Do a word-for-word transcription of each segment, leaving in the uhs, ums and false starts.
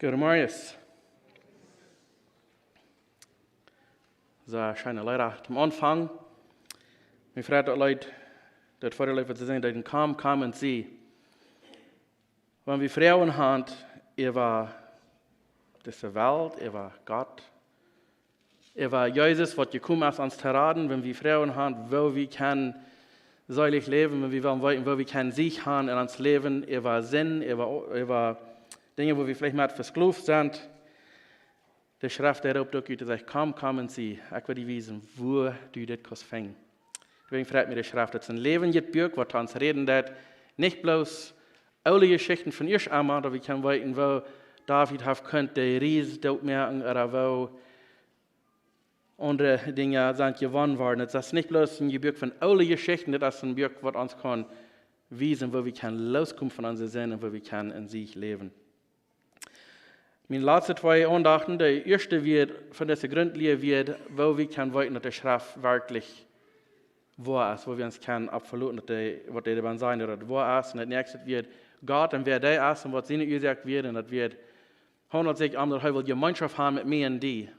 Guten Morgen. Soo, scheene Leeda toom Aunfank. Mie freit daut Leet, daut Voda Leet, waut see sajen, daut een Komm, komm un see. Wan wie Froagen haben äwa dise Welt, äwa Gott, äwa Jesus, waut jekomen es, ons to raden, wan wie Froagen haben, woo wie kjennen seelich läwen, wan wie wellen weeten, woo wie kjennen Sieg haben en ons Läwen, äwa Sind, äwa, äwa Dinja, wua wie veleicht met vesklooft sent. De Schreft, dee roopt uk ut, dee sajcht: "Komm, komm un see, ekj well die wiesen, wua du dit kaust finjen." Doawäajen freit mie de Schreft. Daut es een läwendjet Buak, waut to ons räden deit. Nich bloos oole Jeschichten von ieescht emol, daut wie kjennen weeten, woo David haft kunt de Ries dootmoaken, ooda woo aundre Dinja sent jewonnen worden. Daut es nich bloos een Buak von oole Jeschichten, daut es een Buak, waut ons kaun wiesen, woo wie kjennen loskomen von onse Sind un woo wie kjennen en Sieg läwen. Miene latste twee Aundachten, de ieeschte wia von dise Grundlia wia, woo wie kjennen weeten, daut de Schreft werkjlich woa es, woo wie ons kjennen opp veloten, daut dee, waut dee doavon sajen, daut et woa es. Un daut näakjste wia Gott un wäa dee es un waut siene Uasoak wia. Un daut wia, haundelt sikj om, daut hee well Jemeenschoft haben met mie un die.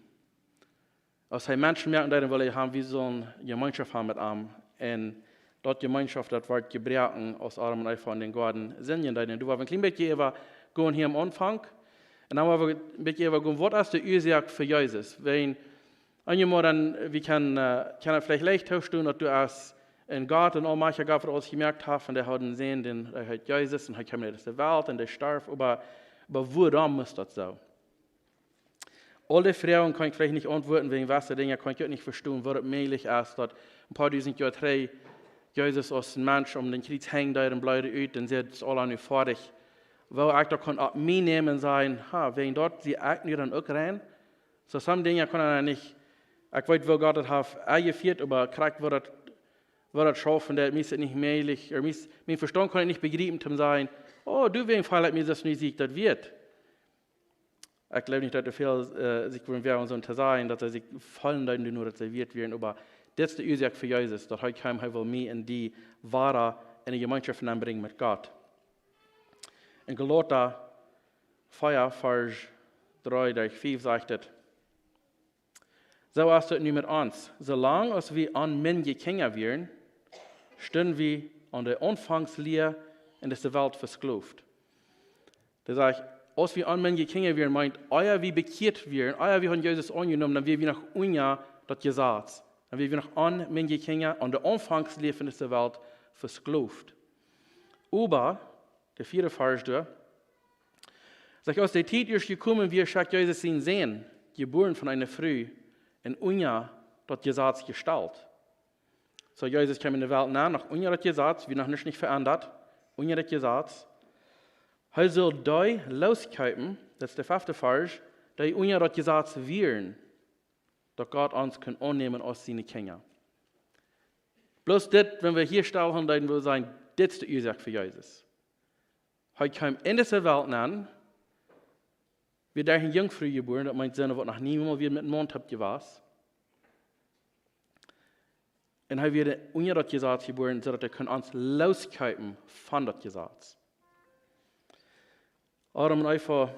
Aus hee Menschen moakt, dan well hee haben, wie sellen Jemeenschoft haben met am. Un daut Jemeenschoft, daut wort jebroaken, aus Adam un Eva en dän Goaden sindjen deeden. Un doa woa wie een kjlien bät äwa gonen hia aum Aunfank. Un dan woa wie een bät äwa gonen, waut es de Uasoak fa Jesus? Wan, eenjemol dan, wie kjennen, äh, kjennen veleicht leicht tostonen, daut du aus een Gott, een aulmajchtja Gott, waut aules jemoakt haft, un dee haud eenen Sän, dän, dee heet Jesus, un hee kjeem no dise Welt, un dee storf, oba, oba wuarom must daut soo? Aul dee Froagen kaun ekj veleicht nich auntwuaden, wäajen jewesse Dinja kaun ekj uk nich vestonen, woo daut mäajlich es, daut een poa dusent Joa trigj Jesus aus een Mensch aun dän Kjriez hinj deed un bleed ut un säd: "Et es aula nu foadich." Woo ekj daut kaun opp mie nämen un sajen: "Ha, wäajen daut sie ekj nu dan uk rein." Soo, some Dinja kaun eena nich, ekj weet, woo Gott daut haft enjefieet, oba krakjt woo daut, woo daut schaufen deit, mie es et nich mäajlich, ooda mie es, mien Vestaunt kaun et nich bejriepen, toom sajen: "Oh, doawäajen feel ekj mie soo, aus wan ekj daut wia." Ekj jleew nich, daut doa väl, äh, sikj wudden woagen, soo to sajen, daut see sikj feelen deeden, doano daut see wieet wieren, oba dit es de Uasoak fa Jesus, daut hee kjeem, hee well mie un die wada en de Jemeenschoft nenbrinjen met Gott. En Galata vea, Varsch dree derch fief sajcht et: "Soo es et nu met ons. Soo lang aus wie onmindje Kjinja wieren, stunden wie aun de Aunfangslia en dise Welt vesklooft." Daut sajcht, aus wie onmindje Kjinja wieren, meent, ea wie bekjieet wieren, ea wie hauden Jesus aunjenomen, dan wieren wie noch unja daut Jesaz. Dan wieren wie noch onmindje Kjinja aun de Aunfangslia von dise Welt vesklooft. Oba, de vieede Varsch doa, sajcht: "Aus de Tiet ieescht jekomen wia, schekjt Jesus sienen Sän, jebuaren von eene Fru, un unja daut Jesaz jestalt." Soo, Jesus kjeem en de Welt nenn, noch unja daut Jesaz, wia noch nuscht nich veendat, unja daut Jesaz. Hee sull dee loskjeepen, daut es de fefte Varsch, dee unja daut Jesaz wieren, daut Gott ons kunn aunnämen aus siene Kjinja. Bloos dit, wan wie hia staupen, dan wudden wie sajen, dit es de Uasoak fa Jesus. Hee kjeem en dise Welt nenn, wia derch eene Junkfru jebuaren, daut meent, sent waut noch niemols wia met een Maun toop jewast. Un hee wia unja daut Jesaz jebuaren, soo daut hee kunn ons loskjeepen von daut Jesaz. Adam un Eva,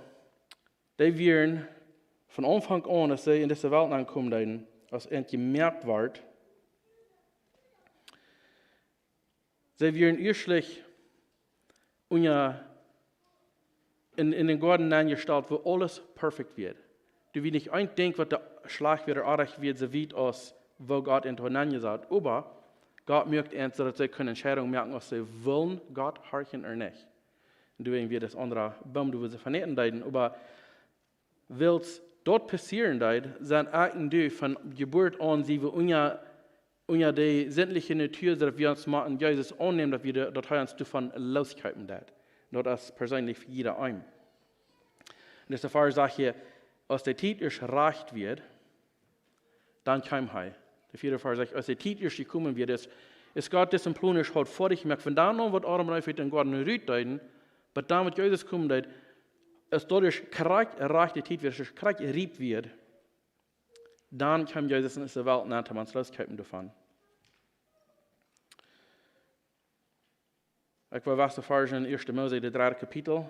dee wieren von Aunfank aun, aus see en dise Welt aunkomen deeden, aus eent jemoakt wort, see wieren ieeschtlich unja, en, en dän Goaden nenjestalt, wua aules perfekt wia. Doa wia nich een Dinkj, waut doa schlajcht wia ooda oajch wia, soo wiet aus woo Gott an haud nenjesat. Oba Gott muak eent, soo daut see kunnen Entscheidungen moaken, aus see wullen Gott horchen ooda nich. Un doawäajen wia daut aundre Boom, doa wua see von äten deeden. Oba wiels daut passieren deed, sent ekj un du von Jeburt aun, sie wie unja, unja de sindliche Natua, soo daut wie ons motten Jesus aunnämen, daut wie de, daut hee ons doavon loskjeepen deed. Daut es perseenlich fa jieda eenen. Un dis Varsch sajcht hia, aus de Tiet ieescht rajcht wia, dan kjeem hee. De vieede Varsch sajcht, aus de Tiet ieescht jekomen wia, es, es Gott disen Plon ieescht haud foadich jemoakt. Von dan aun, waut Adam un Eva ut dän Goaden rut deeden, bat dan, waut Jesus komen deed, es daut ieescht krakjt rajchte Tiet wia, es krakjt riep wia, dan kjeem Jesus en dise Welt nenn, om ons loskjeepen doavon. Ekj well waut veläsen en ieeschte Mose, daut dredde Kapitel.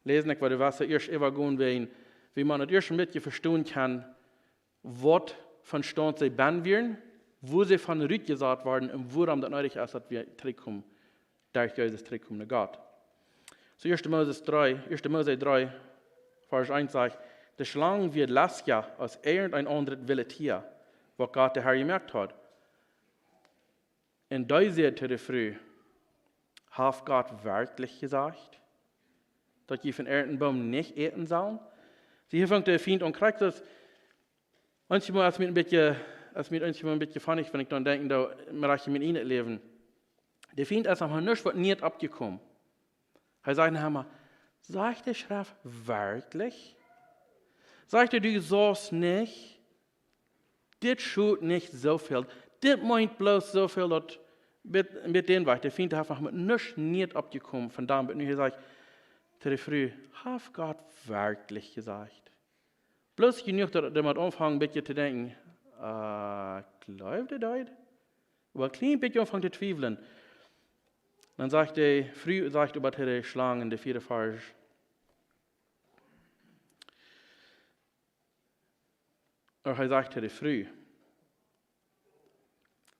läsen, ekj wull daut ieescht äwa gonen, wäajen, woo maun daut ieescht een bät vestonen kaun, waut fa Staunt see bennen wieren, woo see von rutjesat worden un wuarom daut needich es, daut wie trigjkomen, derch Jesus trigjkomen no Gott. Soo ieeschte Moses dree, ieeschte Mose dree, Varsch eent sajcht: "De Schlang wia lestja aus irjent een aundret willet Tia, waut Gott de Herr jemoakt haud." Un dee säd to de Fru: "Haft Gott werkjlich jesajcht, daut jie von irjent een Boom nich äten sellen?" See, hia fangt de Fient aun, krakjt soo aus, eenjemol es mie een bät, es mie eenjemol een bät funny, wan ekj dan denkj, doa, mau aus ekj mien ieejnet Läwen. De Fient es am nuscht waut nich oppjekomen. Hee sajcht noch emol: "Sajcht de Schreft werkjlich? Sajcht hee, du saust nich? Dit schot nich soo väl. Dit meent bloos soo väl, daut met, met dän Wajch." De Fient haft noch met nuscht nich oppjekomen von dan, oba nu hee sajcht to de Fru: "Haft Gott werkjlich jesajcht?" Bloos jenuach, daut hee mott aunfangen een bät to denkjen: "Äh, jleew dee daut?" Oba een kjlien bät aunfangen to twiewlen. Dan sajcht de Fru, sajcht oba to de Schlang en de vieede Varsch, ooda hee sajcht to de Fru: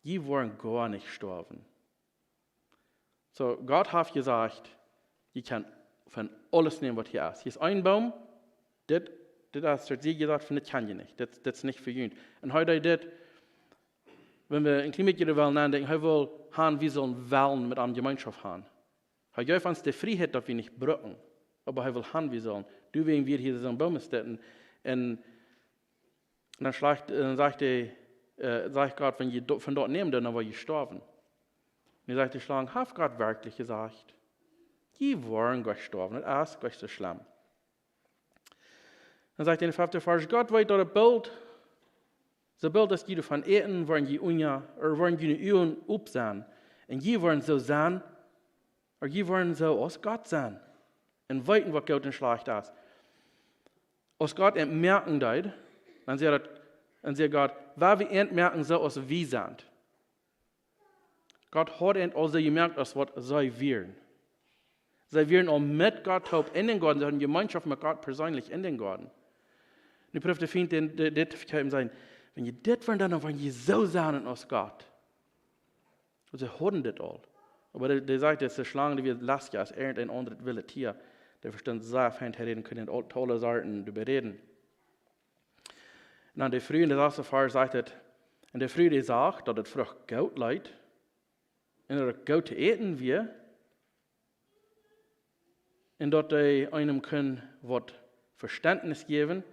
"Jie woaren goa nich stoawen." Soo, Gott haft jesajcht, jie kjennen von aules nämen, waut hia es. Hia es een Boom, dit, dit es, daut see jesajcht von, dit kjenn jie nich, dit, dit es nich fa junt. Un hee deed dit, wan wie een kjlien bät doa wellen nodenkjen, hee well han, wie sellen wellen met am Jemeenschoft han. Hee jeef ons de Frieheit, daut wie nich brucken, oba hee well han, wie sellen. Doawäajen wia hia soon Boom sitten. Un dan schlajcht, dan sajcht hee, äh, sajcht Gott: "Wan jie do-, von doa nämen, dan woa jie stoawen." Un dan sajcht de Schlang: "Haft Gott werkjlich jesajcht? Jie woaren goa nich stoawen, daut es goa nich soo schlemm." Dan sajcht hee en de fefte Varsch: "Gott weet, daut et boolt, soo boolt aus jie doavon äten, woaren jie unja, ooda woaren june Uagen op sennen. Un jie woaren soo sennen, ooda jie woaren soo aus Gott sennen. Un weeten, waut goot un schlajcht es." Aus Gott an moaken deed, dan säd hee, dan säd Gott: "Woa wie an moaken soo aus wie sent." Gott haud an aul soo jemoakt aus waut see wieren. See wieren aul met Gott toop en dän Goaden, see hauden Jemeenschoft met Gott perseenlich en dän Goaden. Nu proowt de Fient dän, de-, dit to vekjeepen, sajen: "Wan jie dit woaren doonen, dan woaren jie soo sennen aus Gott." See hauden dit aul. Oba dee, dee sajcht, daut de Schlang, dee wia lestja aus irjent een aundret willet Tia. Dee vestunt sea fein to räden, kunn aul, to aule Sorten doaräwa räden. Un dan de Fru en de saste Varsch sajcht et: "Un de Fru, dee sach, daut de Frucht goot leet, un daut et goot to äten wia, un daut dee eenem kunn waut Vestentnis jäwen,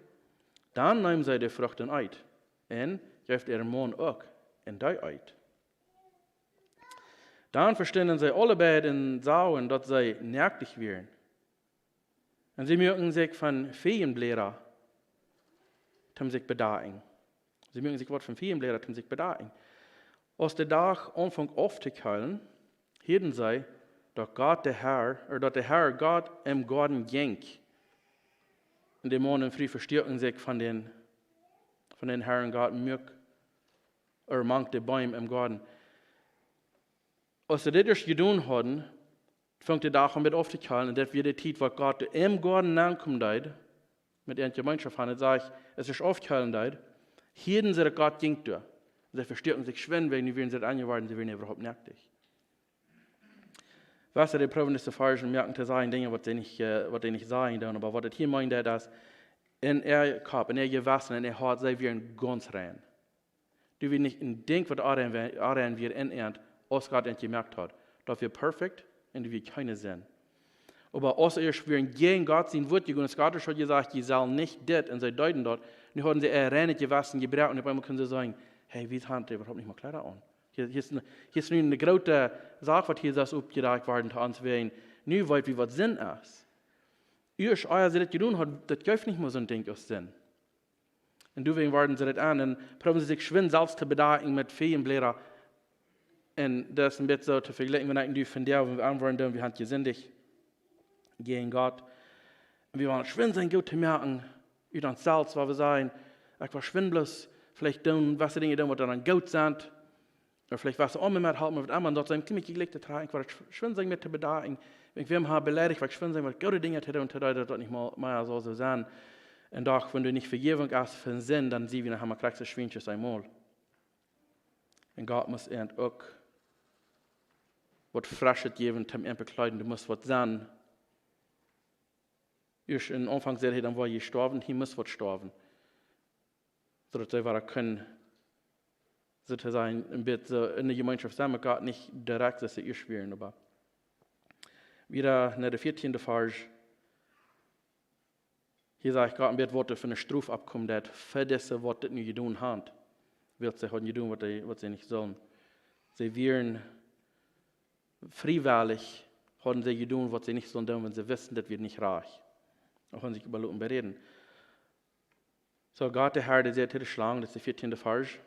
dan neem see de Frucht un eet, un jeef äa Maun uk, un dee eet. Dan vestunden see aule beid un sagen, daut see noakt wieren. Un see muaken sikj von Fiejenbläda toom sikj bedakjen." See muaken sikj waut von Fiejenbläda toom sikj bedakjen. Aus de Dach aunfunk auftokolen, hieeden see, daut Gott de Herr, ooda daut de Herr Gott em Goaden jinkj. Un de Maun un Fru vestuaken sikj von dän, von dän Herrn Gott muak, ooda mank de Beem em Goaden. Aus see dit ieescht jedonen hauden, funk de Dach aun met auftokolen, un daut wia de Tiet, waut Gott em Goaden aunkomen deed, met an Jemeenschoft han, un sajcht, aus et aufkolen deed, hieeden see, daut Gott jinkj doa. See vestuaken sikj schwind, wäajen nu wieren see aunjeworden, see wieren äwahaupt noakt. Weetst, dee proowen dise Varschen moaken to sajen Dinja, waut see nich, äh, waut see nich sajen doonen, oba waut et hia meent, daut es en äa Kopp, en äa Jewessen, en äa Hoat, see wieren gaunz rein. Doa wia nich een Dinkj, waut onrein wia, onrein wia en an, aus Gott an jemoakt haud. Daut wia perfekt un doa wia kjeene Sind. Oba aus see ieescht wieren jäajen Gott sien Wuat jegonen, aus Gott haud jesajcht, jie sellen nich dit, un see deeden daut, nu hauden see äa reinet Jewessen jebroaken, un opp eemol kunnen see sajen: "Hey, wie han äwahaupt nich mea Kjleeda aun. Hia, hia es ne, hia es nu ne groote Sach, waut hia es oppjedakjt worden to ons wäajen. Nu weet wie, waut Sind es." Ieescht ea see dit jedonen hauden, daut jeef nich mea soon Dinkj aus Sind. Un doawäajen worden see dit aun un proowen see sikj schwind selfst to bedakjen met Fiejenbläda. Un daut es een bät soo to vejlikjen, wan ekj un du vondoag, wan wie aunwoaren doonen, wie han jesindicht jäajen Gott. Un wie wellen schwind sennen, goot to moaken, ut ons selfst, wua wie sajen: "Ekj woa schwind bloos veleicht doonen, waut Dinja doonen, waut dan goot sent." Ooda veleicht wia et aul met halpen, met emma, daut see kjemich jlikj to droagen, ekj wull schwind sennen met to bedoagen. Ekj wull wäm haben beleidicht, wull ekj schwind sennen, waut goode Dinja to doonen, to doonen, daut daut nich mea, mea sull soo sennen. Un doch, wan doa nich Vejäwunk es fa Sind, dan sent wie noch emma krakjt soo aus Schwienches eemol. Un Gott mott an uk waut Freschet jäwen, om an to bekjleeden. Doa mott waut sennen. Ieescht em Aunfank säd hee, dan woa jie stoawen, hee mott waut stoawen. Soo daut see wada kunnen, soo to sajen, een bät soo enne Jemeenschoft sennen met Gott, nich direkt, daut see ieescht wieren, oba wada no dän vieetieenden Varsch. Hia sajcht Gott een bät, waut doa fa eene Strof oppkomen deed, fa dise, waut dit nu jedonen haben. Wiels see hauden jedonen, waut see, waut see nich sullen. See wieren friewellich, hauden see jedonen, waut see nich sullen doonen, wan see wisten, daut wia nich rajcht. Ooda hauden sikj äwa loten beräden. Soo Gott de Herr, dee säd to de Schlang, daut es dän vieetieenden Varsch: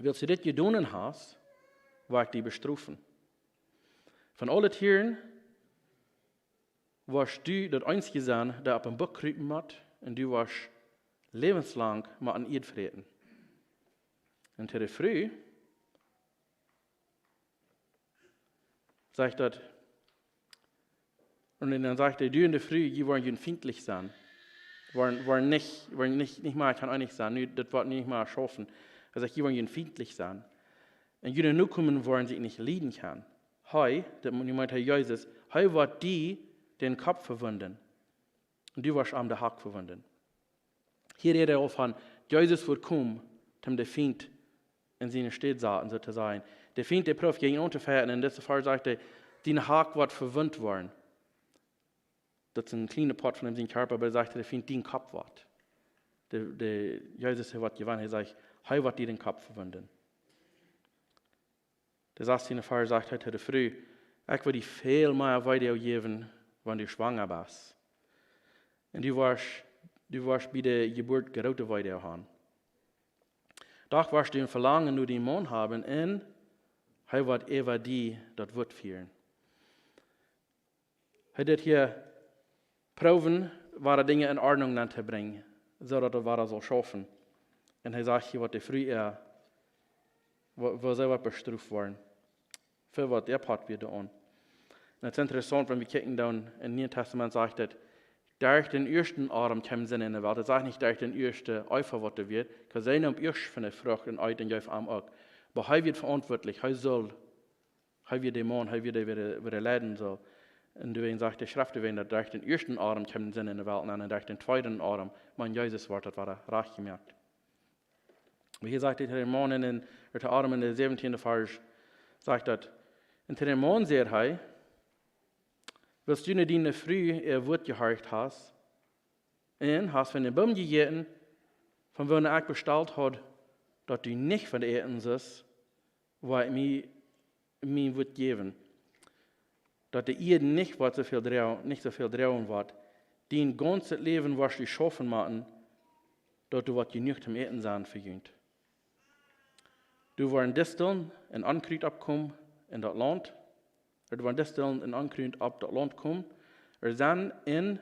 Wiels jie dit jedonen haben, woa ekj die bestrofen. Von aule Tieren woascht du daut eensje sennen, dee opp een Buck krupen mott, un du woascht läwenslang motten Ieed fräten. Un to de Fru sajcht daut, un dan sajcht hee, du un de Fru, jie woaren junt fient sennen. Woaren, woaren nich, woaren nich, nich mea kjennen eenich sennen. Nu, daut woat nich mea schaufen. Hee sajcht, jie woaren junt fient sennen. Un june Nokomen woaren sikj nich lieden kjennen. Hee, daut, nu meent hee Jesus, hee woat die dän Kopp vewunden. Un du woascht am de Hack vewunden. Hia rät hee aul von, Jesus woat komen, om dän Fient en siene Städ saten, soo to sajen. De Fient, dee proowt jäajen aun to fajchten, un en dise Varsch sajcht hee, dien Hack woat vewunden woaren. Daut es een kjliena Poat von däm sien Kjarpa, oba hee sajcht, de Fient, dien Kopp woat. De, de, Jesus, hee woat jewennen, hee sajcht, hee woat die dän Kopp vewunden. De sastieende Varsch sajcht hee to de Fru, ekj woa die väl mea Weedoag jäwen, wan du schwanga best. Un du woascht, du woascht bie de Jeburt groote Weedoag haben. Doch woascht du een Velangen no dien Maun haben, un hee woat äwa die daut Wuat fieren. Hee deed hia proowen, wada Dinja en Ordnunk aun to brinjen, soo daut et wada sull schaufen. Un hee sajcht hia, waut de Fru, ea, woo, woo see woat bestroft woaren. Fa waut äa Poat wia doaraun. Un et es interessaunt, wan wie kjikjen dan em Nieen Tastament, sajcht et, derch dän ieeschten Adam kjeem Sind en de Welt. Et sajcht nich, derch dän ieeschten Eva, waut doa wia. Kaun sennen, om ieescht von de Frucht un eet un jeef am uk. Oba hee wia veauntwuatlich, hee sull, hee wia de Maun, hee wia dee, wäa, wäa leiden sull. Un doawäajen sajcht de Schreft, doawäajen daut derch dän ieeschten Adam kjeem Sind en de Welt nenn, un derch dän tweeden Adam, mau Jesus, woat daut wada rajcht jemoakt. Oba hia sajcht et to dän Maun en, en, to Adam en dän säwentieenden Varsch, sajcht daut, un to dän Maun säd hee, wiels du no diene Fru äa Wuat jehorcht hast, un hast von dän Boom jejäten, von woone ekj bestalt haud, daut du nich von äten sust, woa ekj die mien Wuat jäwen, daut de Ieed nich woat soo väl droa-, nich soo väl droagen woat. Dien gaunzet Läwen woascht du schaufen motten, daut doa woat jenuach toom Äten sennen fa junt. Doa woaren Disteln un Onkrut oppkomen en daut Launt. Doa woaren Disteln un Onkrut opp daut Launt komen. Doa sennen, un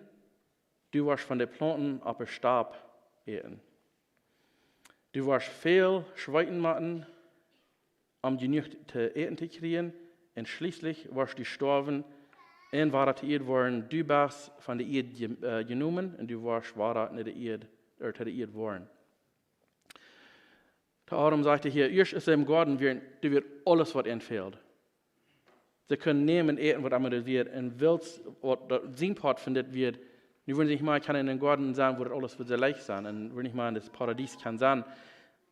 du woascht von de Plaunten opp de Stap äten. Du woascht väl schweeten motten, om jenuach to äten to kjrieen, un schlieslich woascht du stoawen un wada to Ieed woaren. Du best von de Ieed je-, ä, jenomen, un du woascht wada no de Ieed, ä, to de Ieed woaren. To Adam sajcht hee hia, ieescht aus see em Goaden wieren, doa wia aules, waut an fäld. See kunnen nämen un äten, waut emma daut wia, un wiels waut daut sien Poat von dit wia, nu wudden see nich mea kjennen en dän Goaden sennen, wua daut aules wudd soo leicht sennen, un wua nich mea en daut Paradies kjennen sennen.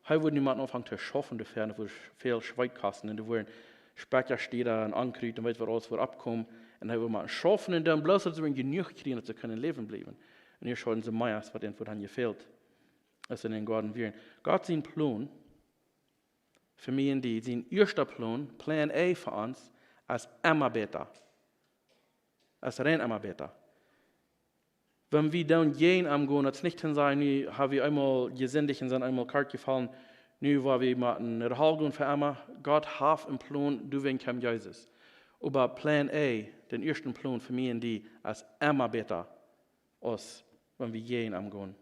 Hee wudd nu motten aunfangen to schaufen doafäa, un daut wudd väl Schweit kosten, un doa wudden Spekja, Städa un Onkrut un weet waut aules wudd oppkomen, un hee wudd motten schaufen un dan bloos, daut see jenuach kjrieen, daut see kunnen läwen bliewen. Un hia schauden see mea aus waut an wudd han jefält, aus see en dän Goaden wieren. Gott sien Plon fa mie un die, sien ieeschta Plon, Plan A fa ons, es emma bäta. Es rein emma bäta. Wan wie dan jäajen am gonen, daut es nich to sajen, nu ha wie eemol jesindicht un sent eemol krakjt jefaulen, nu woa wie motten no de Hal gonen fa emma. Gott haft een Plon, doawäajen kjeem Jesus. Oba Plan A, dän ieeschten Plon fa mie un die, es emma bäta, aus wan wie jäajen am gonen.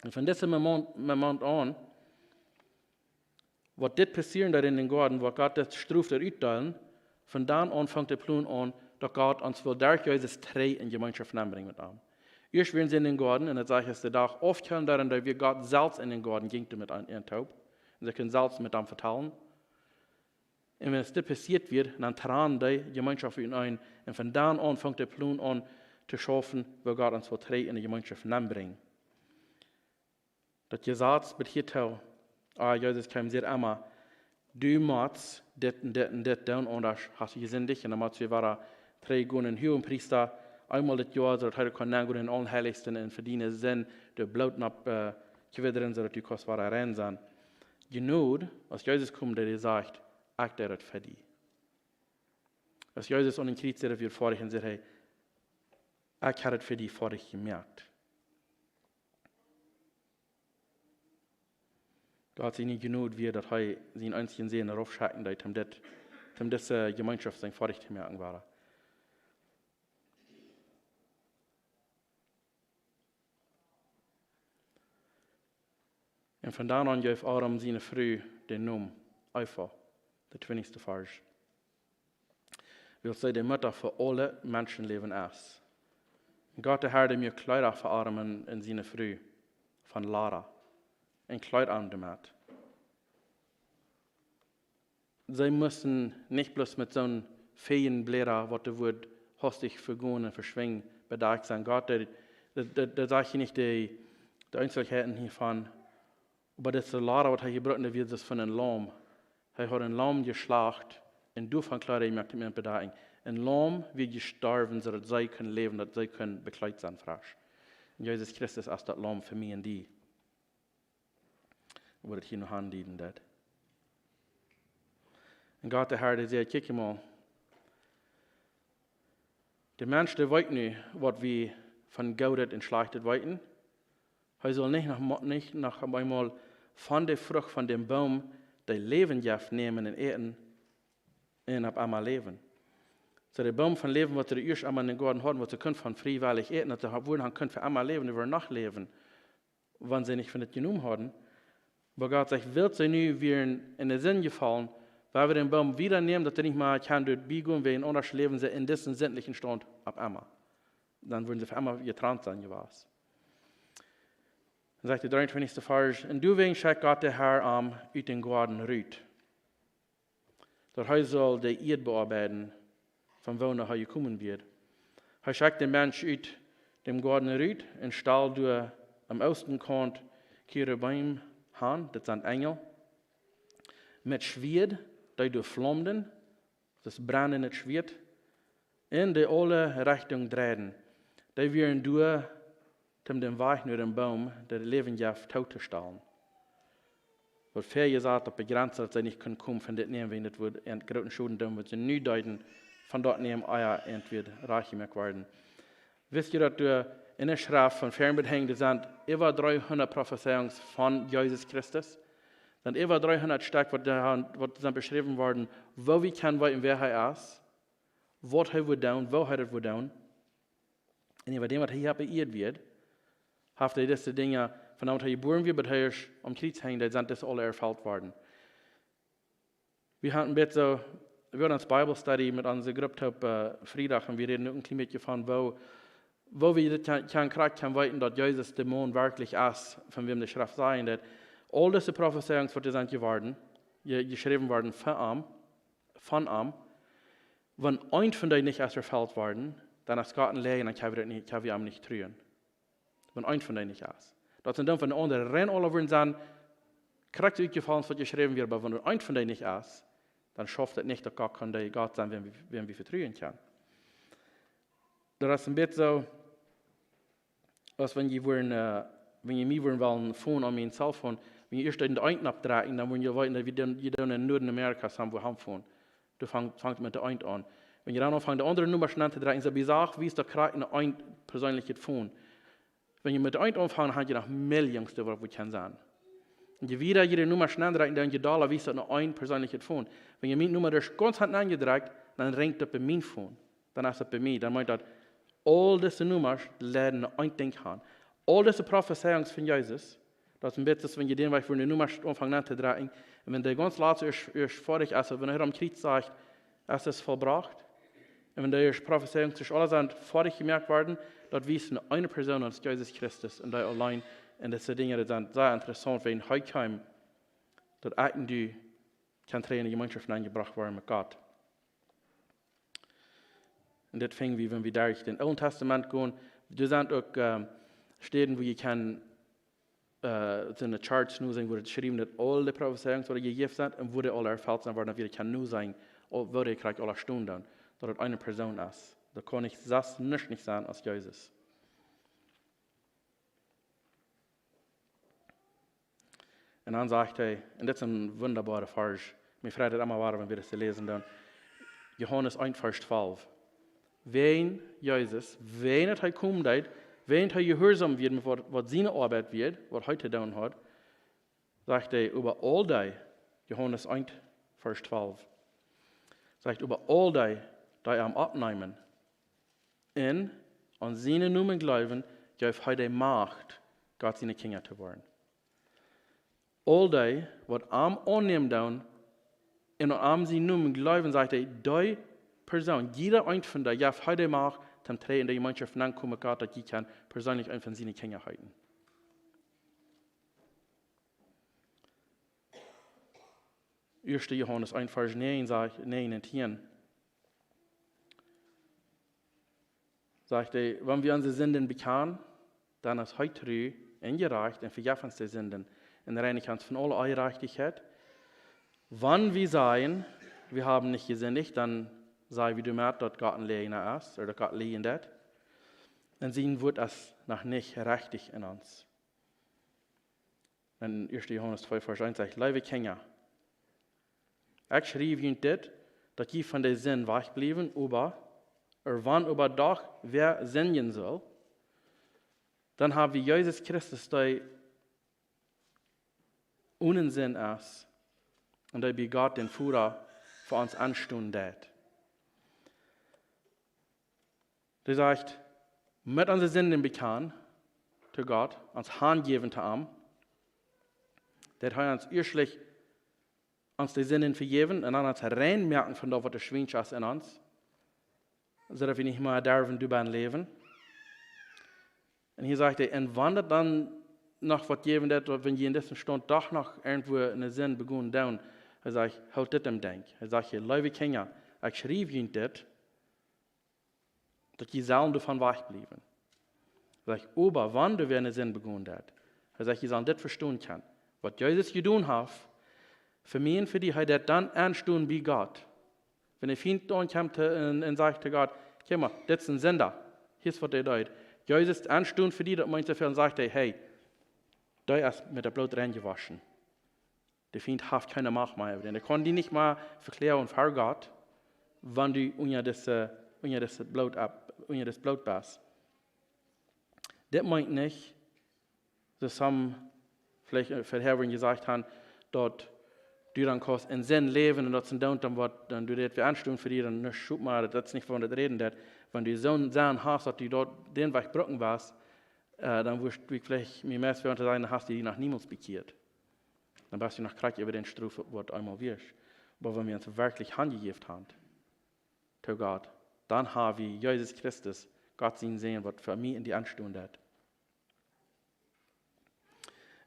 Un von disen Moment, Moment aun, Waut dit passieren deed en dän Goaden, waut Gott daut Strof doa utdeelen, von dan aun funk de Plon aun, daut Gott ons well derch Jesus trigj en Jemeenschoft nenbrinjen met am. Ieescht wieren see en dän Goaden, un daut sajcht, aus de Dach aufkjeem, dan deed wia Gott selfst en dän Goaden, jinkj doa met an, an toop. Un see kunnen selfst met am vetalen. Un wan dit passieet wia, dan trand dee Jemeenschoft utenaunda. Un von dan aun funk de Plon aun to schaufen, woo Gott ons well trigj en de Jemeenschoft nenbrinjen. Daut Jesaz bediet hee, ah, Jesus kjeem, säd emma, du motst dit un dit un dit doonen, aundasch hast du jesindicht. Un dan motst du wada trigj gonen no dän Huagenpriesta, eemol daut Joa, soo daut hee kunn nengonen en daut Aulaheiligste un fa diene Sind daut Bloot nopp, äh, kjwidren, soo daut du kaust wada rein sennen. Jnod, aus Jesus kjeem, dee, dee sajcht, ekj deed daut fa die. Aus Jesus aun dän Kjriez säd, daut wia foadich, un säd hee, ekj hab daut fa die foadich jemoakt. Gott siene Jnod wia, daut hee sienen eensjen Sän raufschekjen deed, om dit, om dise Jemeenschoft sennen foadich to moaken wada. Un von dan aun jeef Adam siene Fru dän Nomen Eva, de twintichste Varsch. Wiels see de Mutta fa aule Menschenläwen es. Gott de Herr, dee muak Kjleeda fa Adam un, un siene Fru von Ladda, un kleed an doamet. See musten nich bloos met soone fäaje Bläda, waut doa wudd hastich vegonen un veschwinjen, bedakjt sennen. Gott, dee, dee, dee, dee sajcht hia nich de, de Eenzelheiten hiavon, oba daut es de Ladda, waut hee jebrukt, dee wia daut von een Laum. Hee haud een Laum jeschlacht un doavon Kjleeda jemoakt, om am to bedakjen. Een Laum wia jestorwen, soo daut see kunnen läwen, daut see kunnen bekleedt sennen, fresch. Un Jesus Christus es daut Laum fa mie un die. Woat hia noch aundieden, daut. Un Gott de Herr, dee säd, kjikj mol, de Mensch, dee weet nu, waut wie von Goodet un Schlajchtet weeten. Hee saul nich noch mo-, nich noch eemol von de Frucht von däm Boom, dee Läwen jeft, nämen un äten un opp emma läwen. Soo de Boom von Läwen, waut see ieescht emol en dän Goaden hauden, waut see kunnen von friewellich äten, daut see ha-, wudden han kunnen fa emma läwen, dee wudden noch läwen, wan see nich von dit jenomen hauden. Oba Gott sajcht, wiels see nu wieren en de Sind jefollen, woa wie dän Boom wada nämen, daut dee nich mea kaun doa bie gonen, wiels aundasch läwen see en disen sindlichen Staunt opp emma. Dan wudden see fa emma jetrant sennen jewast. Dan sajcht de dreeuntwintichste Varsch, un doawäajen schekjt Gott de Herr am ut dän Goaden rut, daut hee saul de Ieed beoabeiden, von wua hee jekomen wia. Hee schekjt dän Mensch ut däm Goaden rut un stald doa aum Oosten Kaunt Cherubim han, daut sent Enjel, met Schwieed, dee doa flaumden, daut brennendet Schwieed, en de aule Rechtungen dreiden. Dee wieren doa, om dän Wajch no dän Boom, dee Läwen jeft, tootostalen. Waut väa jesajcht, daut begrenzt, daut see nich kunnen komen von dit nämen, wiels daut wudd een grooten Schoden doonen, waut see nu deeden, von daut nämen, ea et wudd rajcht jemoakt woaren. Wisst jie, daut doa en de Schreft von Fernbedingung, doa sent äwa dreehundat Profezeiungen von Jesus Christus? Sent äwa dreehundat Stekj, waut doa, waut sent beschräwen worden, woo wie kjennen weeten, wäa hee es, waut hee wudd doonen, woo hee daut wudd doonen. Un äwa däm, waut hee hia opp de Ieed wia, haft hee dise Dinja, von daut hee jebuaren wia, bat hee aum Kjriez hunk, dee sent dise aule erfelt worden. Wie hauden een bät soo, wie hauden ons Bible Study met onse Grupp opp, äh, Friedach un wie räden uk een kjlien bät von, woo, woo wie dit kjennen, kjennen krakjt kjennen weeten, daut Jesus de Maun werkjlich es, von wäm de Schreft sajcht, daut aul dise Profezeiungen, waut doa sent jeworden, je-, jeschräwen worden von am, von am, wan eent von dee nich es erfelt worden, dan es Gott een Läajna, dan kjenn wie daut nich, kjenn wie am nich truen. Wan eent von dee nich es. Daut sent dan von de aundre rein aule wudden sennen, krakjt utjefollen, waut jeschräwen wia, oba wan eent von dee nich es, dan schauft daut nich, daut Gott kaun de Gott sennen, wäm wie, wäm wie vetruen kjennen. Daut es een bät soo, aus wan jie wudden, äh, wan jie mie wudden wellen phone aun mien Cellphone, wan jie ieescht dän eent oppdrekjen, dan wudden jie weeten, daut wie dan, jie dan en Nuadamerika sent, wua han phone. Doa fangt, fangt met de eent aun. Wan jie dan aunfangen, de aundre Nummasch aun to drekjen, soo bie sach, wiest daut krakjt een eent perseenlichet phone. Wan jie met de eent aunfangen, han jie noch Millions, waut, waut kaun sennen. Un je wieda jie de Nummasch aundrekjen, dan je dolla wiest daut no een perseenlichet phone. Wan jie miene Numma doa gaunz han aunjedrekjt, dan rinjt daut bie mien phone. Dan es daut bie mie. Dan meent daut, aul dise Nummasch leiden no een Dinkj han. Aul dise Profezeiungen von Jesus, daut es een bät, wan jie dän Wajch fa de Nummasch aunfangen aun to drekjen, Un wan de gaunz latste es, es foadich, aus wan hee aum Kjriez sajcht, es es vollbrocht. Un wan de Profezeiungen, daut aule sent foadich jemoakt worden, daut wiest no eene Persoon, daut es Jesus Christus. Un dee auleen. Un dise Dinja, dee sent sea interessaunt, wan hee kjeem, daut ekj un du kjennen trigj enne Jemeenschoft nenjebrocht woaren met Gott. Un dit finj wie, wan wie derch daut Oole Tastament gonen. Doa sent uk, ähm, Städen, wua jie kjennen, äh, soo een Chart noseenen, wua et jeschräwen es, aul de Profezeiungen, waut jejäft sent, un wua dee aul erfelt sent, wua wie kjennen noseenen, aul, wua dee krakjt aul stonen dan, daut et eene Persoon es. Daut kaun nich, sest nuscht nich sennen aus Jesus. Un dan sajcht hee, un dit es een wundaboara Varsch, mie freit et emma wada, wan wie daut läsen dan. Johanes eent, Varsch twalf. Wan Jesus, wan hee komen deed, wan hee jehuarsom wia met waut, waut siene Oabeit wia, waut hee to doonen haud, sajcht hee äwa aul dee, Johanes eent, Varsch twalf, sajcht: äwa aul dee, dee am oppneemen un aun sienen Nomen jleewen, jeef hee dee Macht, Gott siene Kjinja to woaren. Aul dee, waut am aunnämen doonen un aun am sienen Nomen jleewen, sajcht hee, dee Persoon, jieda eent von dee, jeef hee dee Macht, toom trigj enne Jemeenschoft nenkomen met Gott, daut jie kjennen perseenlich eent von siene Kjinja heeten. Ieeschte Johanes eent, Varsch näajen sajcht, näajen un tieen, sajcht hee: wan wie onse Sinden bekjanen, dan es hee tru un jerajcht un vejeft ons de Sinden un reinicht ons von aule Onjerajchtichkjeit. Wan wie sajen, wie haben nich jesindicht, dan saj wie doamet, daut Gott een Läajna es, ooda daut Gott läajen deit. Un sien Wuat es noch nich rechtich en ons. Un ieeschte Johanes twee, Varsch eent sajcht: Leewe Kjinja, ekj schriew junt dit, daut jie von de Sind wajchbliewen, oba, ooda wan oba doch wäa sindjen sull, dan hab wie Jesus Christus, dee onen Sind es, un dee bie Gott dän Voda fa ons enstonen deit. Dee sajcht, met onse Sinden bekjanen to Gott, ons hanjäwen to am, daut hee ons ieeschtlich ons de Sinden vejäwen un dan ons rein moaken von daut, waut de Schwiensch es en ons, soo daut wie nich mea derwen doabennen läwen. Un hia sajcht hee, un wan daut dan noch waut jäwen deit, wan jie en disen Staunt doch noch irjentwua eene Sind begonen doonen, hee sajcht, hoolt dit em Denkj. Hee sajcht hia: Leewe Kjinja, ekj schriew junt dit, daut jie sellen doavon wajchbliewen. Hee sajcht, oba wan doa wäa eene Sind begonen deit, hee sajcht, jie sellen dit vestonen kjennen, waut Jesus jedonen haft fa mie un fa die, hee deit dan enstonen bie Gott. Wan de Fient dan kjemt un, un sajcht to Gott: Kjikj mol, dit es een Sinda, hia es waut hee deed. Jesus enstonen fa die, daut meent soo väl, un sajcht hee: Hey, dee es met daut Bloot rein jewoschen. De Fient haft kjeene Macht mea äwa die. Dee kaun die nich mea vekloagen ver Gott, wan du unja dise, unja dise Bloot opp, unja dise Bloot best. Dit meent nich, soo aus veleicht, äh, verhäa jesajcht haben, daut du dan kaust en Sind läwen un daut es dan, dan waut, dan du dit wäa enstonen fa die, dan nuscht, schuw mol, daut es nich, wua daut räden deit. Wan du soon Sind hast, daut du daut dän Wajch brucken woascht, äh, dan wurscht du veleicht mea meist wäa to sajen, dan hast du die noch niemols bekjieet. Dan best du noch krakjt äwa dän Strof, waut eemol wia. Oba wan wie ons werkjlich hanjejäft haben to Gott, dan hab wie Jesus Christus, Gott sien Sän, waut fa mie un die enstonen deit.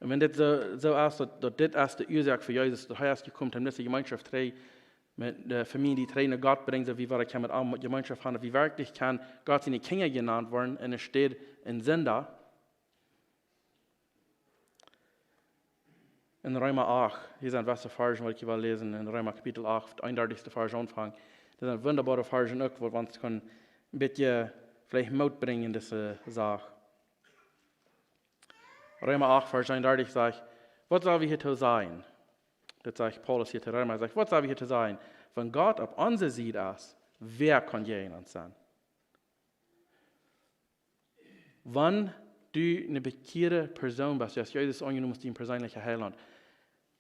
Un wan dit soo, soo es, daut, daut dit es de Uasoak fa Jesus, daut hee es jekomen, om dise Jemeenschoft trigj met, äh, fa mie un die trigj no Gott brinjen, soo aus wie wada kjennen met am Jemeenschoft haben, daut wie werkjlich kjennen Gott siene Kjinja jenant woaren, enne Städ een Sinda. En Reema acht, hia sent waut Varschen, waut ekj well läsen, en Reema Kapitel acht, eenundartichste Varsch aunfangen. Daut sent wundaboare Varschen uk, waut ons kjennen een bät veleicht Moot brinjen, dise Sach. Reema acht, Varsch eenundartich sajcht: Waut sell wie hia to sajen? Daut sajcht Paulus hia to Reema, hee sajcht: Waut sell wie hia to sajen? Wan Gott opp onse Sied es, wäa kaun jäajen ons sennen? Wan du eene bekjieede Persoon best, du hast Jesus aunjenomen aus dien perseenlicha Heilaunt,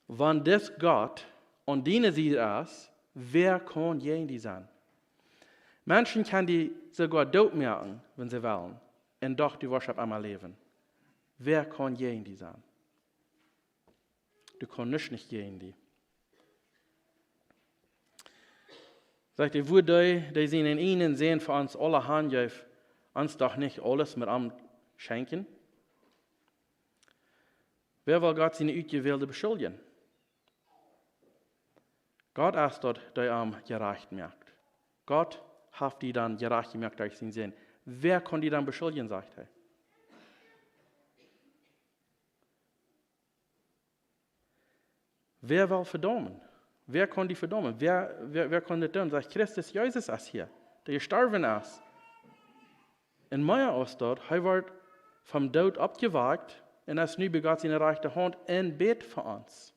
wan dis Gott aun diene Sied es, wäa kaun jäajen die sennen? Menschen kjennen die soogoa doot moaken, wan see wellen, un doch du woascht opp emma läwen. Wäa kaun jäajen die sennen? Doa kaun nuscht nich jäajen die. Sajcht hee: Wudd dee, dee sienen eenen Sän fa ons aule hanjeef, ons doch nich aules met am schenkjen? Wäa well Gott siene Utjewälde beschuldjen? Gott es daut, dee am jerajcht moakt. Gott haft die dan jerajcht jemoakt derch sienen Sän. Wäa kaun die dan beschuldjen, sajcht hee. Wäa well vedaumen? Wäa kaun die vedaumen? Wäa, wäa, wäa kaun dit doonen? Sajcht: Christus Jesus es hia, dee jestorwen es. Un mea aus daut, hee wort vom Doot oppjewakjt un es nu bie Gott siene rajchte Haunt un bät fa ons.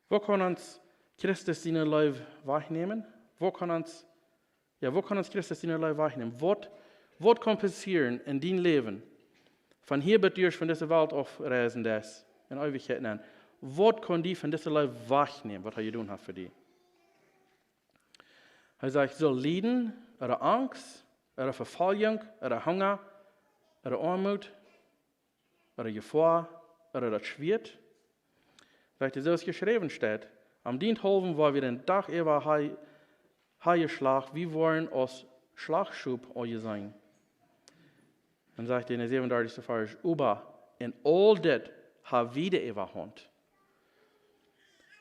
Woo kaun ons Christus siene Leew wajchnämen? Woo kaun ons, jo, woo kaun ons Christus siene Leew wajchnämen? Waut, waut kaun passieren en dien Läwen, von hia bat du von dise Welt aufreisen deist, en Eewichkjeit nenn? Waut kaun die von dise Leew wajchnämen, waut hee jedonen haft fa die? Hee sajcht: Saul Lieden, ooda Angst, ooda Vefoljunk, ooda Hunga, ooda Oamoot, ooda Jefoa, ooda daut Schwieet? Sajcht hee: Soo aus jeschräwen steit: Om dienthaulwen woa wie dän Dach äwa ha-, hajeschlacht, wie woaren aus Schlachtschop aunjeseenen. Dan sajcht hee en dän säwenundartichsten Varsch: Oba en aul dit ha wie de Äwahaunt.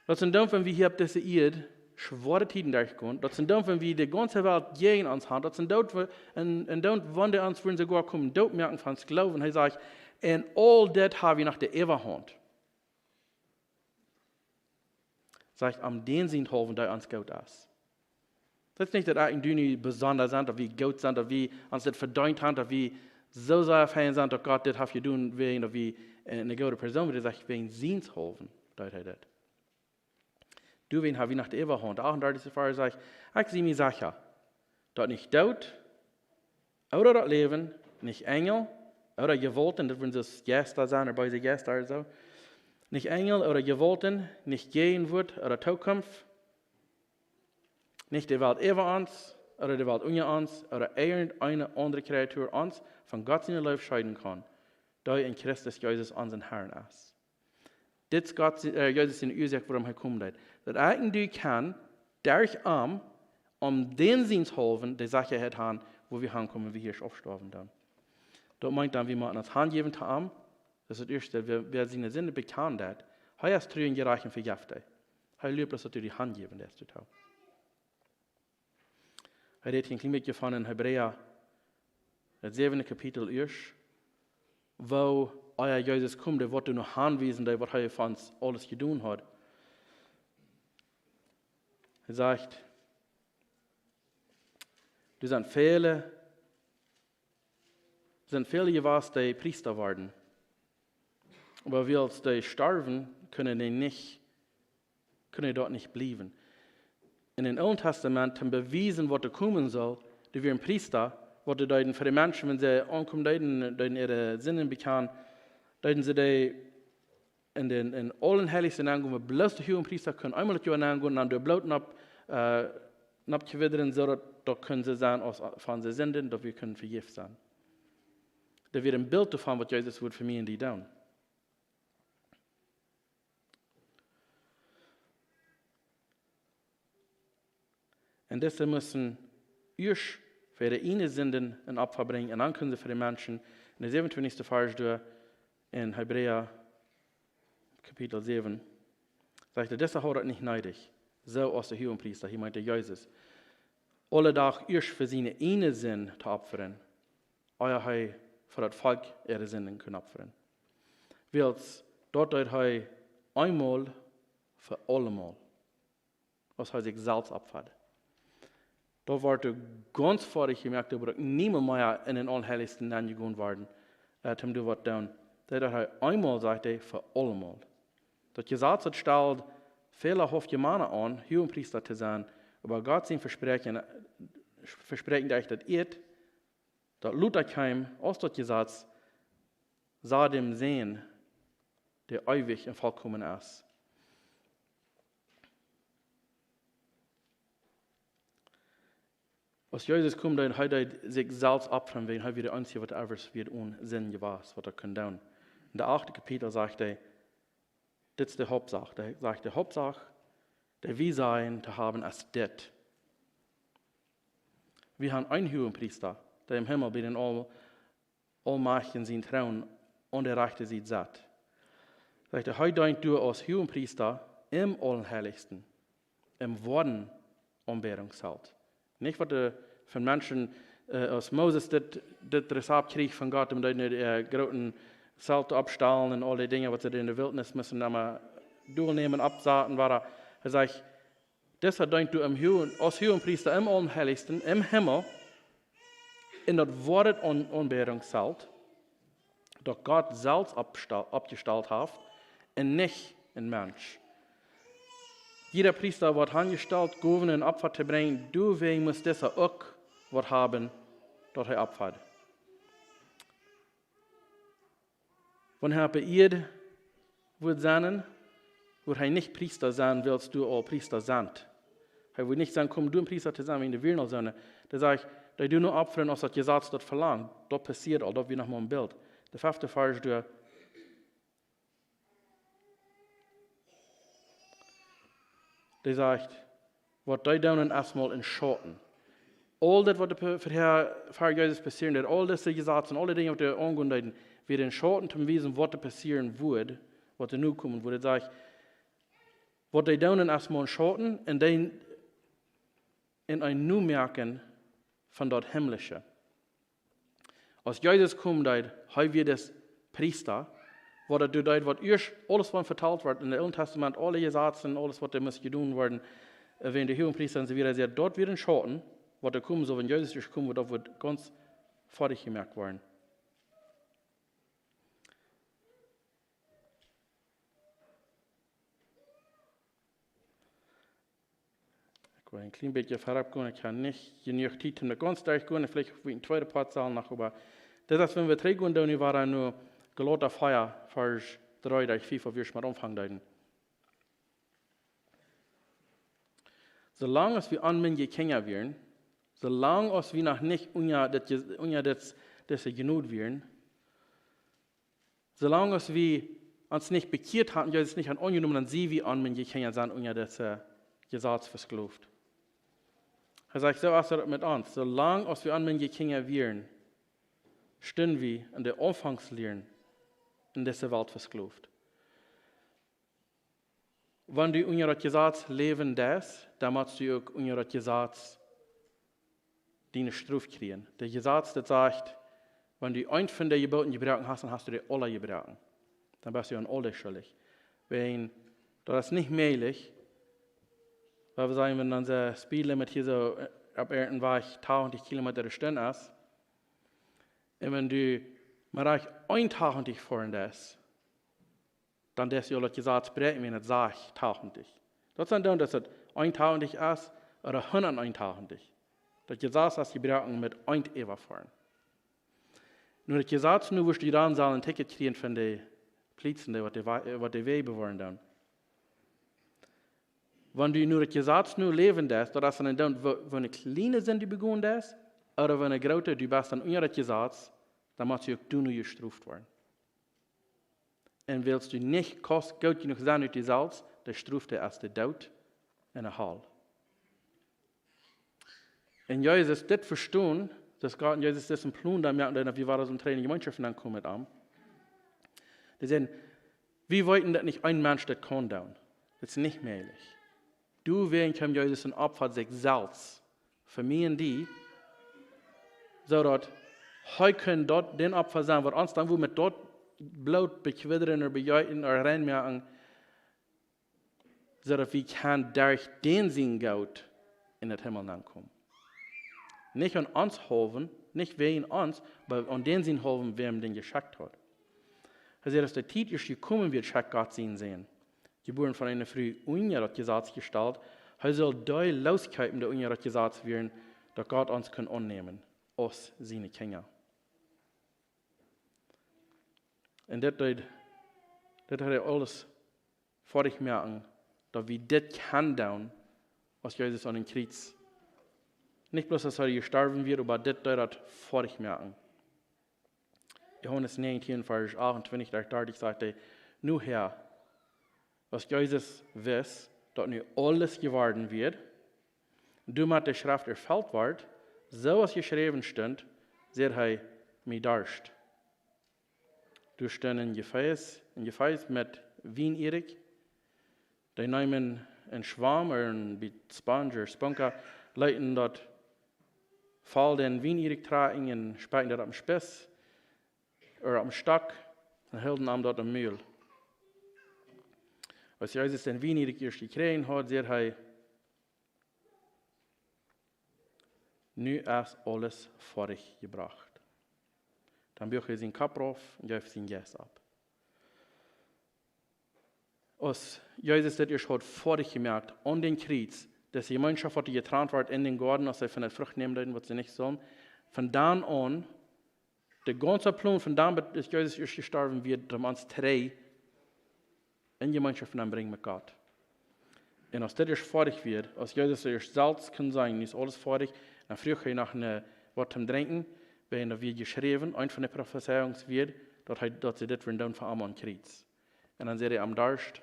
Daut sent dan, wan wie hia opp dise Ieed schwoare Tieden derchgonen, daut sent dan, wan wie de gaunze Welt jäajen ons han, daut sent dan, wan, un, un dan, wan dee ons wudden soogoa komen dootmoaken fa ons Gloowen. Hee sajcht: En aul dit ha wie noch de Äwahaunt. Sajcht: Om dän sienthaulwen, dee ons goot es. Daut es nich, daut ekj un du nu besonda sent, daut wie goot sent, daut wie ons dit vedeent han, daut wie soo sea fein sent, daut Gott dit haft jedonen, wäajen daut wie, äh, eene goode Persoon sent. Hee sajcht: Wäajen sienshaulwen deed hee dit. Doawäajen ha wie noch de Äwahaunt. Achtundartichsten Varsch sajcht: Ekj sie mie secha, daut nich Doot, ooda daut Läwen, nich Enjel, ooda Jewaulten, daut wudden soo Jeista sennen, ooda beese Jeista ooda soo. Nich Enjel ooda Jewaulten, nich Jäajenwuat ooda Tookunft, nich de Welt äwa ons, ooda de Welt unja ons, ooda irjenteene aundre Kreatua ons von Gott siene Leew scheeden kaun, dee en Christus Jesus, onsen Herrn, es. Dit es Gott, äh, Jesus siene Uasoak, wuarom hee komen deed. Daut ekj un du kjennen derch am, om dän sienshaulwen, de Sechaheit han, wua wie hankomen, wan wie hia aufstoawen dan. Daut meent dan, wie motten ons hanjäwen to am. Daut es daut ieeschte, wäa, wäa siene Sinden bekjanen deit, hee es tru un jerajcht un vejeft dee. Hee luat bloos, daut du die hanjäwen deist doatoo. Hee rät hia een kjlien bät von en Hebräa, daut säwende Kapitel ieescht, woo ea Jesus kjeem, dee woat doa noch aunwiesen, dee waut hee fa ons aules jedonen haud. Hee sajcht: Doa sent väle, sent väle jewast, dee Priesta worden. Oba wiels dee storwen, kunnen dee nich, kunnen dee doa nich bliewen. En dän Oolen Testament, om to bewiesen, waut doa komen saul, dee wieren Priesta, waut dee deeden fa de Menschen, wan see aunkomen deeden, deeden äare Sinden bekjanen, deeden see dee en dän, en dän Aulaheilichsten nengonen, wua bloos de Huagepriesta kunn eemol daut Joa nengonen, dan doa Bloot nopp, äh, nopp kjwiddren, soo daut, daut kunnen see seenen aus von siene Sinden, daut wie kunnen vejäft sennen. Daut wia een Bilt doavon, waut Jesus wudd fa mie un die doonen. Un dise musten ieescht fa äare ieejne Sinden een Opfa brinjen, un dan kunnen see fa de Menschen, en dän säwenuntwintichsten Varsch doa en Hebräa Kapitel säwen, sajcht hee: Dise haud daut nich needich, soo aus de Huagepriesta, hia meent hee Jesus, aule Doag ieescht fa siene ieejne Sind to opfren, ea hee fa daut Volkj äare Sinden kunn opfren. Wiels daut deed hee eemol fa aulemol, aus hee sikj selfst opfad. Daut wort doa gaunz foadich jemoakt, daut wort niemols mea en dän Aulaheilichsten nenjegonen worden, äh, om doa waut to doonen. Daut deed hee eemol, sajcht hee, fa aulemol. Daut Jesaz, daut stald fälahauftje Mana aun, Huagepriesta to sennen, oba Gott sien Vespräakjen, Vespräakjen, daut ekj daut ieet, daut lota kjeem aus daut Jesaz, sach dän Sän, dee eewich un vollkomen es. Aus Jesus kjeem, dan hee deed sikj selfst opfren, wiels hee wia de eensje, waut ever wia onen Sind jewast, waut hee kunn doonen. En daut achte Kapitel sajcht hee, dit es de Hauptsach. Hee sajcht, de Hauptsach, dee wie sajen to haben, es dit: Wie haben eenen Huagenpriesta, dee em Himmel bie dän Aul-, Aulmajchtjen sienen Troon aun de rajchte Sied sett. Sajcht hee, hee deent doa aus Huagenpriesta em Aulaheilichsten, em woaren Aunbädungszelt. Nich waut de, von Menschen, äh, aus Moses dit, dit Rezept kjrieech von Gott, om doa een, äh, grooten Zelt oppstalen un aul dee Dinja, waut see en de Wiltnis musten emma dolnämen, oppsaten, wada. Hee sajcht, disa deent doa em Huagen-, aus Huagenpriesta em Aulaheilichsten, em Himmel, un daut woat een Aun-, Aunbädungszelt, daut Gott selfst oppstal-, oppjestalt haft un nich een Mensch. Jieda Priesta woat aunjestalt, Gowen un Opfa to brinjen, doawäajen mott disa uk waut haben, daut hee opfat. Wan hee opp de Ieed wudd sennen, wudd hee nich Priesta sennen, wiels doa aul Priesta sent. Hee wudd nich sennen, kom, du een Priesta to sennen, wan doa wieren aul soone. Dee sajcht, dee doonen nu opfren, aus daut Jesaz daut velangt. Daut passieet aul, daut wia noch mau een Bilt. De fefte Varsch doa. Dee sajcht, waut dee doonen es mau een Schauten. Aul dit, waut de pe-, verhäa, ver Jesus passieren deed, aul dise Jesazen, aul dee Dinja, waut doa aungonen deeden, wia een Schauten, om to wiesen, waut doa passieren wudd, waut doa nu komen wudd. Dee sajcht, waut dee doonen es mau een Schauten, un dee, un een Nomoaken von daut Himmlische. Aus Jesus komen deed, hee wia dis Priesta, waut daut doa deed, waut ieescht aules, waut vetalt woat en daut Oole Tastament, aule Jesazen, aules, waut doa must jedonen woaren, äh, wäajen de Huagenpriesta un soo wieda, säd, daut wia een Schauten, waut doa komen sull, wan Jesus ieescht komen wudd, daut wudd gaunz foadich jemoakt woaren. Ekj well een kjlien bät verop gonen, ekj hab nich jenuach Tiet om daut gaunz derchgonen, veleicht woa wie een tweeden Poat sellen noch, oba dit es, wan wie trigj gonen, dan nu wada no Galata vea, Varsch dree bat fief, wua wie ieescht aunfangen deeden. Soo lang aus wie onmindje Kjinja wieren, soo lang aus wie noch nich unja dit Je-, unja dit, dise Jnod wieren, soo lang aus wie ons nich bekjieet hauden, Jesus nich hauden aunjenomen, dan sie wie onmindje Kjinja, sent unja dit, äh, Jesaz vesklooft. Hee sajcht, soo es daut met ons. Soo lang aus wie onmindje Kjinja wieren, stunden wie en de Aunfangsjoaren en dise Welt vesklooft. Wan du unja daut Jesaz läwen deist, dan motst du uk unja daut Jesaz diene Strof kjrieen. Daut Jesaz, daut sajcht, wan du eent von de Jeboten jebroaken hast, dan hast du dee aula jebroaken. Dan best du aun aules schuldich. Wäajen, daut es nich mäajlich, wan wie sajen, wan onse speed limit hia soo, äh, opp irjent een Wajch tachentich Kilomeeta de Stund es, un wan du mau rajcht eentachentich foaren deist, dan deist du aul daut Jesaz bräakjen, wan et sajcht tachentich. Daut sent dan, daut et eentachentich es, ooda hundateenentachentich. Daut Jesaz es jebroaken met eent äwafoaren. Nu daut Jesaz, nu wurscht du dan sellen een Ticket kjrieen von de Plietzen, dee waut de Wa-, waut de Wäaj bewoaren dan. Wan du nu daut Jesaz nu läwen deist, daut es dan, dan wua-, wan eene kjliene Sind du begonen deist, ooda wan eene groote, du best dan unja daut Jesaz, dan motst du uk doano jestroft woaren. Un wiels du nich kaust goot jenuach sennen ut die selfst, de Strof es de Doot en de Hal. Un Jesus dit vestonen, daut Gott un Jesus disen Plon dan moaken, daut wie wada sellen trigj en Jemeenschoft aunkomen met am. Dee säden, wie weeten, daut nich een Mensch daut kaun doonen. Daut es nich mäajlich. Doawäajen kjeem Jesus un opfad sikj selfst fa mie un die, soo daut hee kunn daut, dän Opfa sennen, waut ons dan wudd met daut Bloot bekjwieden un bejeeten un rein moaken, soo daut wie kjennen derch dän sien Goot en dän Himmel aunkomen. Nich aun ons haulwen, nich wäajen ons, oba aun dän sien haulwen, wäa am dän jeschekjt haud. Hee säd, aus de Tiet es jekomen, wia, schekjt Gott sienen Sän, jebuaren von eene Fru, unja daut Jesaz jestalt, hee sull dee loskjeepen, dee unja daut Jesaz wieren, daut Gott ons kunn aunnämen aus siene Kjinja. Un dit deed, dit haud hee aules foadich moaken, daut wie dit kjennen doonen, aus Jesus aun daut Kjriez. Nich bloos, aus hee jestorwen wia, oba dit deed daut foadich moaken. Johanes näajentieen, Varsch achtuntwintich bat dartich sajcht hee, nu hia, aus Jesus wist, daut nu aules jeworden wia, doamet de Schreft erfelt wort, soo aus jeschräwen stunt, säd hee: "Mie darscht." Doa stunt een Jefäs, een Jefäs met Wieneedich. Dee neemen een Schwam ooda een bät Sponge ooda Spunka, leeten daut voll dän Wieneedich trakjen un spekjten daut opp een Spieß ooda opp een Stock un hilden am daut em Mul. Aus Jesus dän Wieneedich ieescht jekjräajen haud, säd hee: "Nu es aules foadich jebrocht." Dan buach hee sienen Kopp rauf un jeef sienen Jeist opp. Aus Jesus dit ieescht haud foadich jemoakt aun dän Kjriez, daut de Jemeenschoft, waut doa jetrant wort en dän Goaden, aus see von de Frucht nämen deeden, waut see nich sullen, von dan aun, de gaunze Plon von dan bat Jesus ieescht jestorwen wia, om ons trigj en Jemeenschoft met am brinjen met Gott. Un aus dit ieescht foadich wia, aus Jesus ieescht selfst kunn sajen: "Nu es aules foadich", dan fruach hee no een, waut to drinkjen, wiels doa wia jeschräwen, eent von de Profezeiungen wia, daut hee, daut see dit wudden doonen fa am aum Kjriez. Un dan säd hee: "Am darscht",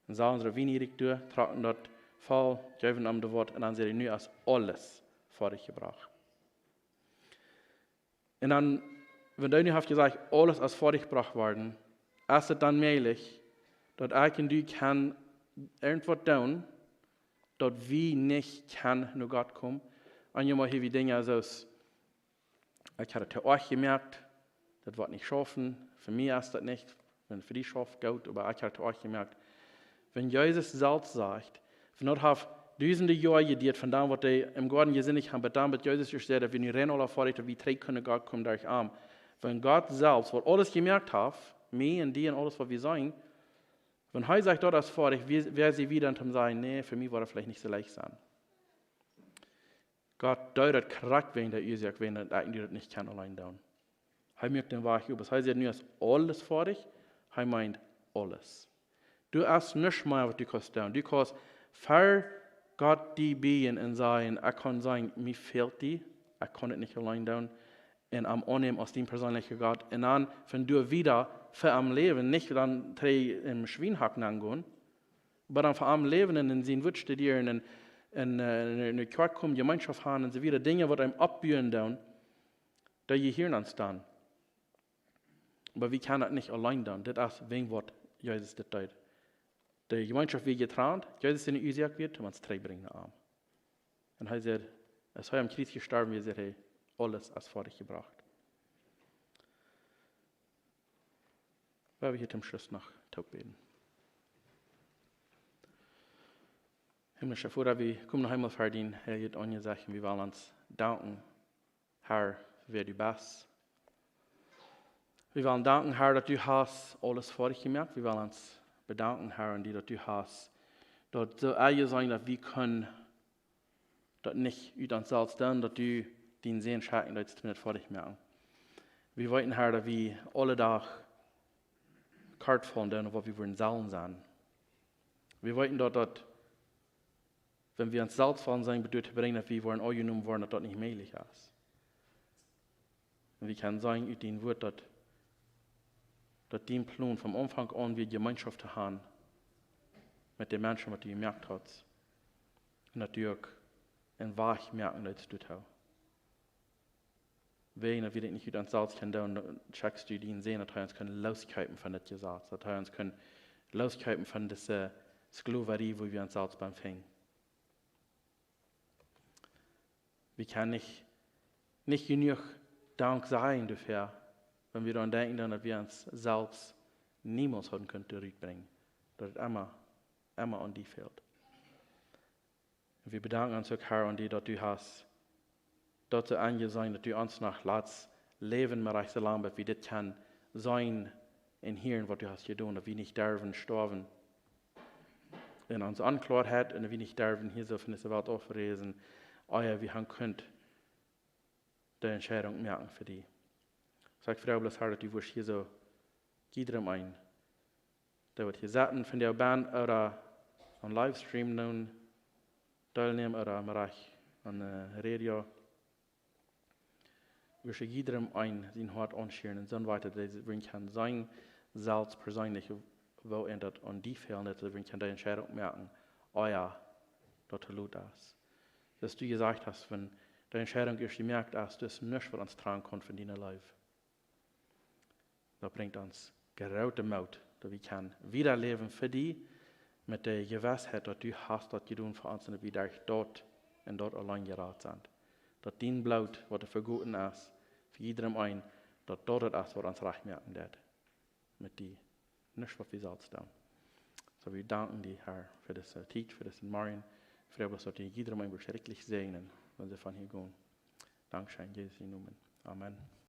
un salden see daut Wieneedich doa, trocken daut voll, jeewen am daut Waut, un dan säd hee: "Nu es aules foadich jebrocht." Un dan, wan hee nu haft jesajcht: "Aules es foadich jebrocht worden", es et dan mäajlich, daut ekj un du kjennen irjentwaut doonen, daut wie nich kjennen no Gott komen? Eenjemol hia wie Dinja soo aus: "Ekj hab daut to oajch jemoakt, daut woat nich schaufen, fa mie es daut nich, wan fa die schauft, goot, oba ekj hab daut to oajch jemoakt." Wan Jesus selfst sajcht, wan daut haft dusende Joa jedieet, von dan waut dee em Goaden jesindicht haben, bat dan waut Jesus ieescht säd, daut wie nu rein aula foadich, daut wie trigj kunnen no Gott komen derch am. Wan Gott selfst, waut aules jemoakt haft, mie un die un aules waut wie sent, wan hee sajcht, daut es foadich, wäa, wäa sent wie dan to sajen: "Nä, fa mie woat et veleicht nich soo leicht sennen"? Gott deed daut krakjt wäajen de Uasoak, wäajen daut ekj un du daut nich kjennen auleen doonen. Hee muak dän Wajch op. Aus hee säd: "Nu es aules foadich", hee meent aules. Du hast nuscht mea, waut du kaust doonen. Du kaust ver Gott die bieejen un sajen: "Ekj kaun sajen, mie fält die, ekj kaun et nich auleen doonen." Un am aunnämen aus dien perseenlicha Gott. Un dan von doa wieda fa am läwen, nich dan trigj em Schwienhak nengonen, oba dan fa am läwen un en sien Wuat studieren un, un, äh, en, en de Kjoakj komen, Jemeenschoft haben un soo wieda. Dinja, waut am oppbuen doonen, dee jehieren ons dan. Oba wie kjennen daut nich auleen doonen. Dit es wäajen waut Jesus dit deed. De Jemeenschoft wia jetrant, Jesus siene Uasoak wia, om ons trigj brinjen no am. Un hee säd, aus hee aum Kjriez jestorwen wia, säd hee: "Aules es foadich jebrocht." Wie haben hia toom Schluss noch toop bäden. Himmlischa Voda, wie komen noch eemol ver dien heiljet Aunjesecht un wie wellen ons danken, Herr, fa wäa du best. Wie wellen danken, Herr, daut du hast aules foadich jemoakt. Wie wellen ons bedanken, Herr, aun die, daut du hast daut soo aunjeseenen, daut wie kjennen daut nich ut ons selfst doonen, daut du dienen Sän schekjen deetst, daut wie daut foadich moaken. Wie weeten, Herr, daut wie aule Doag kort faulen doonen, waut wie wudden sellen sennen. Wie weeten daut, daut wan wie ons selfst faulen sennen, bat doatoo brinjen, daut wie woaren aunjenomen woaren, daut daut nich mäajlich es. Un wie kjennen seenen ut dien Wuat, daut, daut dien Plon von Aunfank aun wia, Jemeenschoft to haben met de Menschen, waut du jemoakt hast. Un daut du uk een Wajch moaken deetst doatoo. Wäajen daut wie dit nich ut ons selfst kjennen doonen, dan schekjst du dienen Sän, daut hee ons kunn loskjeepen von dit Jesaz, daut hee ons kunn loskjeepen von dise Sklowarie, wua wie ons selfst bie finjen. Wie kjennen nich, nich jenuach Dank sajen doafäa, wan wie dan denkjen, dan daut wie ons selfst niemols hauden kunt doa rutbrinjen. Daut et emma, emma aun die fält. Un wie bedanken ons uk, Herr, aun die, daut du hast daut soo aunjeseenen, daut du ons noch latst läwen, Maria, soo lang, daut wie dit kjennen seenen un hieren, waut du hast jedonen, daut wie nich derwen stoawen en onse Onkloaheit un daut wie nich derwen hia soo von dise Welt aufräsen, ea wie haben kunt de Entscheidunk moaken fa die. Soo ekj froag bloos, Herr, daut du wurscht hia soo jiedrem een, dee waut hia setten, von dee bie ooda aum Livestream nu deelnämen ooda aum Rech aun, äh, Radio, wurscht jiedrem een sien Hoat aunschieren un soo wieda, daut wie kjennen seenen, selfst perseenlich, woo ent daut aun die fält, daut wie kjennen de Entscheidunk moaken, ea daut to lot es. Daut du jesajcht hast, wan de Entscheidunk ieescht jemoakt es, daut es nuscht waut ons trannen kaun von diene Leew. Daut brinjt ons grooten Moot, daut wie kjennen wieda läwen fa die, met de Jewissheit daut du hast daut jedonen fa ons un daut wie derch daut un daut auleen jerat sent. Daut dien Bloot waut doa vegoten es, fa jiedrem eenen, daut daut daut es waut ons rajcht moaken deit met die. Nuscht waut wie selfst doonen. Soo, wie danken die, Herr, fa dise Tiet, fa disen Morjen. Froag bloos daut du jiedrem eenen wurscht rikjlich säajnen, wan see von hia gonen. Dankscheen, Jesus, em Nomen. Amen.